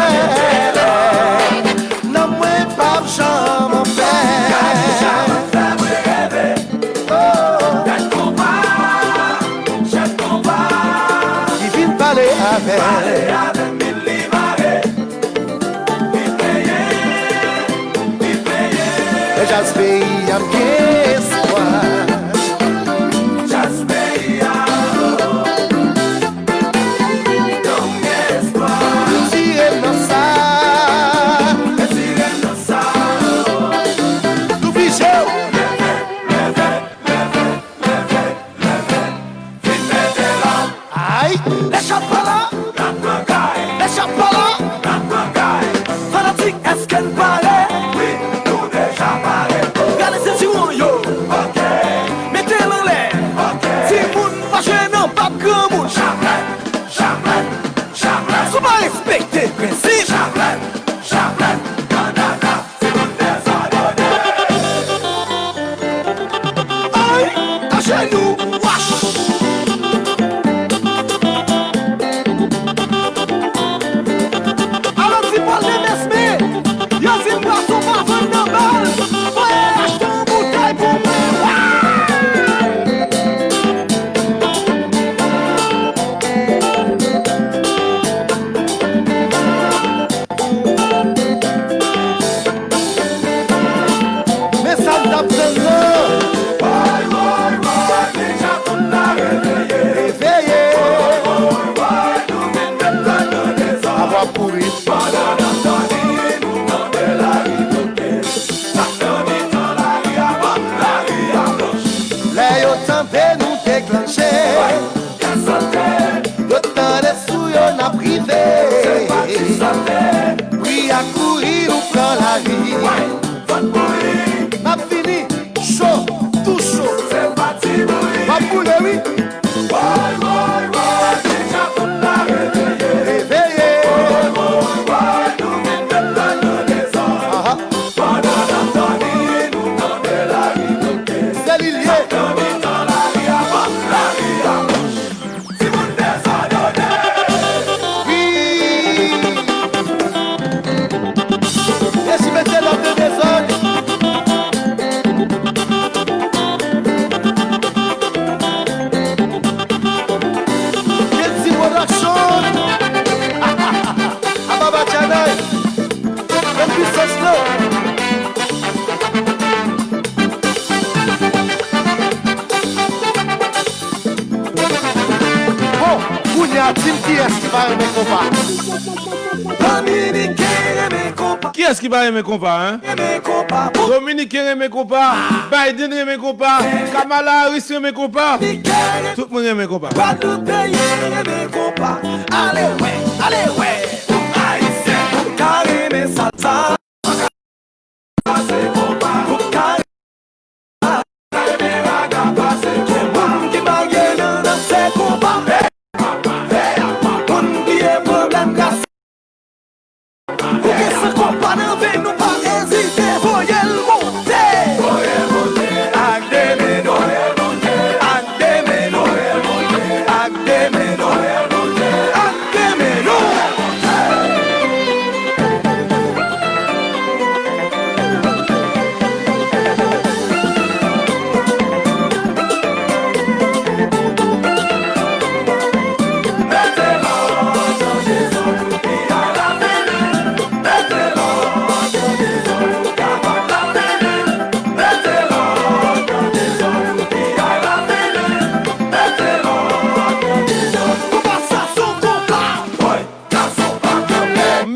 Nanm mwen p ap janm anpè. Gade jan w fè mwen reve. Oh. Mèt konpa, chèf konpa. Li vin pale avè. Pale avè m, li mare. Li plenyen, li plenyen. Nan djaz peyi a m gen espwa. Djaz peyi a, oh, oh. Donk m gen espwa. Retire nan sa. Retire nan sa, oh, oh. Nou blije. Leve, leve, leve, leve, leve. Vin mete lòd. Ay! Lè chat pa la, n ap pran kay. Lè chat pa la, n ap pran kay. Fanatik, èske n pare? Wi, nou deja pare. Rale sentiwon yo. Ok. Mete l anlè. Ok. Timoun pa jwe nan bab granmoun. Jamè, jamè, jamè. Si w pa respekte prensip. Jamè, jamè, kanada. Ay, ajenou, wach. Kounya, di m kiyès ki pa renmen konpa? Dominiken renmen konpa. Kiyès ki pa renmen konpa, en? Renmen konpa. Dominiken renmen konpa. Biden renmen konpa. Kamala Harris renmen konpa. Tout moun renmen konpa. Gwadloupeyen renmen konpa. Ale wè, ale wè. Ayisyen ka renmen salsa. Pase konpa. Ou ka renmen raga. Pase konpa. Moun ki pa gen nan danse konpa. Moun ki gen pwoblèm gas. Ou gen san konpa nan venn ou, pa ezite, voye l monte. Voye l monte. Ak de men nou. Ak de men nou. Ak de men nou. Ak de men nou.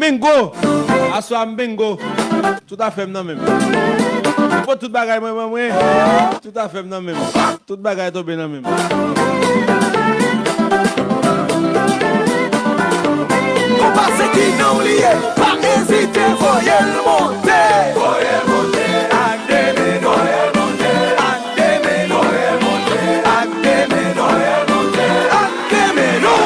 Mengo! Aswè a m mengo. Tout afè m nan men m. M pot tout bagay mwen ban mwen. Tout afè m nan men m. Tout bagay tonbe nan men m. Konpa se ki non w li ye, pa ezite, voye l monte. Voye l monte. Ak de men nou. Voye l monte. Ak de men nou. Voye l monte. Ak de men nou. Voye l monte. Ak de men nou.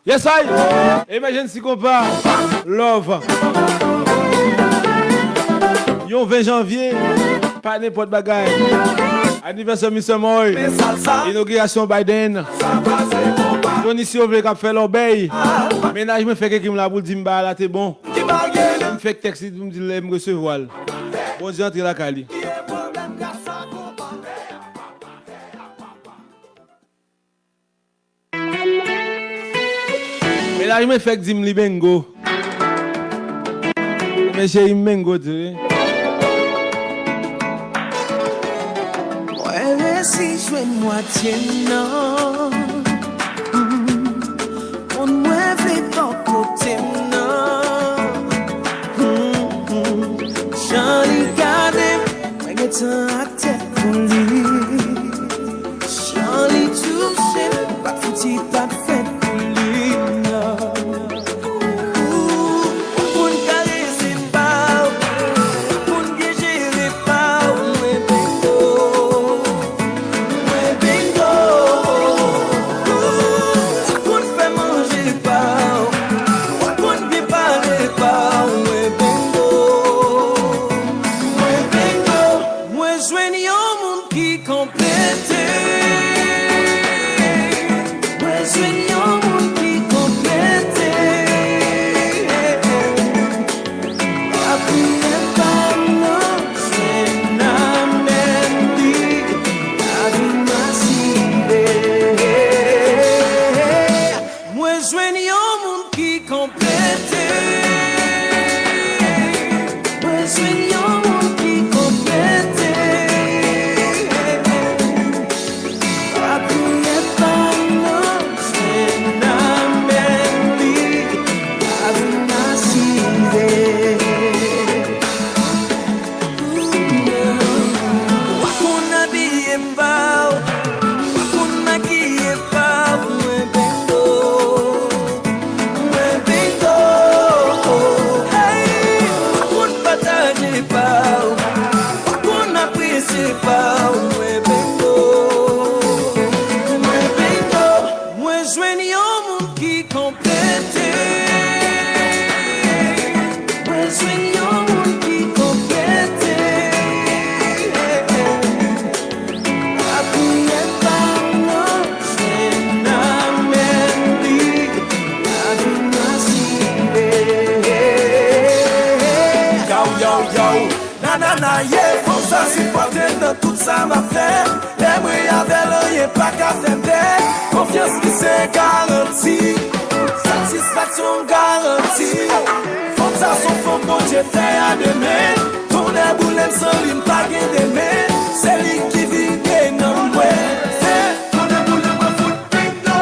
Yes I! Emergency konpa. Love. Yon ven janvye, pa nenpòt bagay. Anivèsè Mister Moy. Inogirasyon Biden. Johnny Siovle k ap fè lòbèy. Mennaj mwen fè keke m la pou l di m bagay la te bon. M fèk tèks li pou m di l lè m resevwa l. Bondye antre lakay li. Mennaj mwen fèk di m li mengo. Men cheri m mengo tou wi. Mwen resi jwenn mwatye m nan. Moun mwen vle bò kote m nan. Jan li gade m, mwen gentan atè pou li. Jan li touche m, m pa t fouti pa t fèt pou li, non. Ou konn karese pa w, ou konn byen jere pa w, mwen mengo. Mwen mengo. Ou konn fè manje pa w, ou konn byen pale pa w, mwen mengo. Mwen mengo. Mwen jwenn yon moun ki konplete. Mwen jwenn yon moun ki konplete. Lapriyè pa m nan jwenn amèn li. Lavi m asire. Mwen jwenn yon moun ki konplete. Mwen jwenn yon moun ki konplete. Lapriyè pa m nan jwenn amèn li. Lavi m asire. Ou konn abiye pa w, ou konn makiye pa w, mwen mengo. Mwen mengo. Hey, ou konn pataje pa w, ou konn apresye pa w, mwen mengo. Mwen mengo. Mwen jwenn yon moun ki konplete. Mwen jwenn yon moun ki konplete. M ap fè, lè mwen avè l, anyen pa ka fè m pè. Konfyans li se garanti, satisfaksyon garanti. Fòm sa se yon fòm Bondye fè a de men. Tonnè boule m, san li m pa gen demen. Se li ki vibre nan mwen. Se tonnè boule m, mwen fout bingo.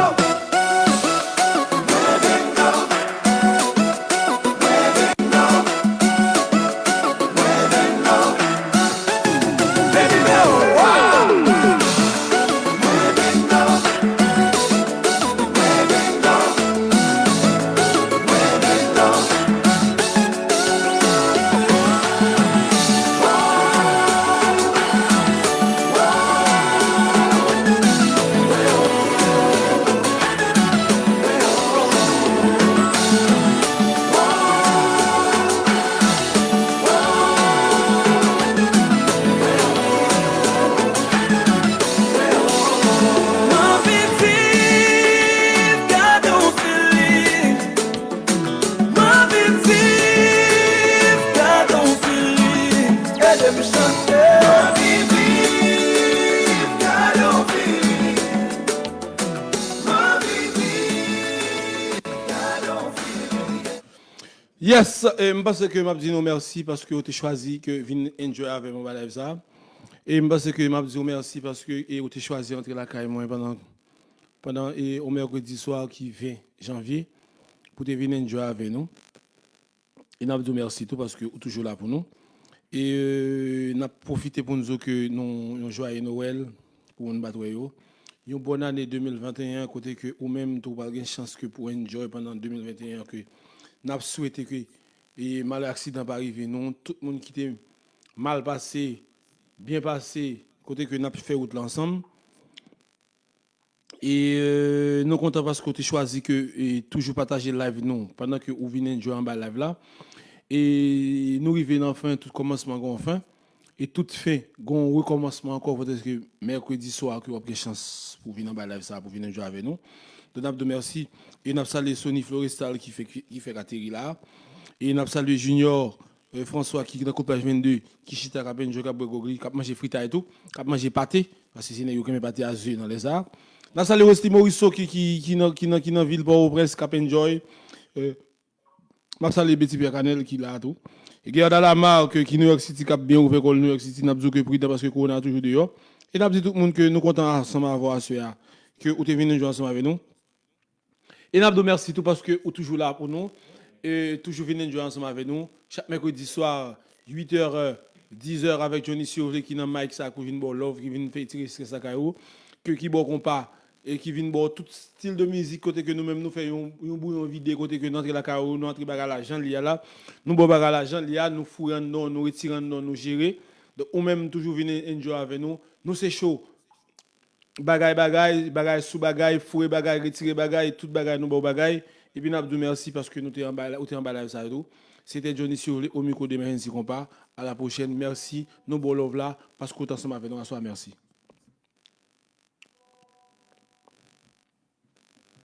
M anvi viv, gade yon feeling. M anvi viv, gade yon feeling. Ede m chante. M anvi viv, gade yon feeling. M anvi viv, gade yon feeling. Yes, e m panse ke m ap di nou mèsi paske w te chwazi ke vin enjoy avè m anba live sa. E m panse ke m ap di w mèsi paske e w te chwazi antre lakay mwen pandan, pandan e yon mèkredi swa ki ven janvye pou te vin enjoy avè nou. E n ap di w mèsi tou paske ou toujou la pou nou. E e n ap pwofite pou n di w ke nou yon jwaye Nwèl pou moun pa t wè yo. Yon bòn ane de mil venteyen kote ke ou menm tou pral gen chans ke pou enjoy pandan de mil venteyen ke n ap swete ke e malè aksidan pa rive nou. Tout moun ki te mal pase, byen pase, kote ke n ap fè wout la ansanm. E e nou kontan paske w te chwazi ke e toujou pataje live nou pandan ke ou vin enjoy anba live la. E nou rive nan fen, tout kòmansman gon fen. E tout fen gon rekòmansman ankò, poutèske mèkredi swa ke w ap gen chans pou vin anba live sa, pou vin enjoy avè nou. Donk n ap di w mèsi. E n ap salye Sony Florestal ki fèk, ki fèk ateri la. E n ap salye Junior e François ki nan kote plaj vennde, ki chita k ap enjoy, k ap bwè gwòg li, k ap manje fritay tou, k ap manje pate, paske se nèg yo k renmen pate a ze nan lè sa. N ap salye Wesley Morisseau ki, ki, ki nan, ki nan, ki nan vil Pòtoprens, k ap enjoy. E m ap salye Betty Pierre Canel ki la tou. E Gerda Lamarck ki New York City, k ap byen ouvè kò l New York City, n ap di w ke pridan paske kowona toujou deyò. E n ap di tout moun ke nou kontan ansanm avè w aswè a, ke ou te vin jwe ansanm avè nou. E n ap di w mèsi tou paske ou toujou la pou nou. E toujou vin enjoy ansanm avè nou. Chak mèkredi swa, uit è, diz è avèk Johnny Survle ki nan mic sa, ki vin ba w love, ki vin fè tire strès lakay ou, ke ki ba w konpa, e ki vin ba w tout stil de mizik kote ke nou menm nou fè yon, yon bouyon vide kote ke nou antre lakay ou, nou antre bagay la jan li a la, nou ba w bagay la jan li a, nou foure anndan w, nou retire anndan w, nou jere. Donk ou menm toujou vin enjoy avè nou. Nou se show. Bagay, bagay, bagay sou bagay, foure bagay, retire bagay, tout bagay, nou ba w bagay. Epi n ap di w mèsi paske nou te anba, ou te anba live sa yo tou. Se te Johnny Survle o mikwo de Emergency Konpa. A la pwochèn. Mèsi. Nou ba w love la paske w te ansanm avè nou aswè a. Mèsi.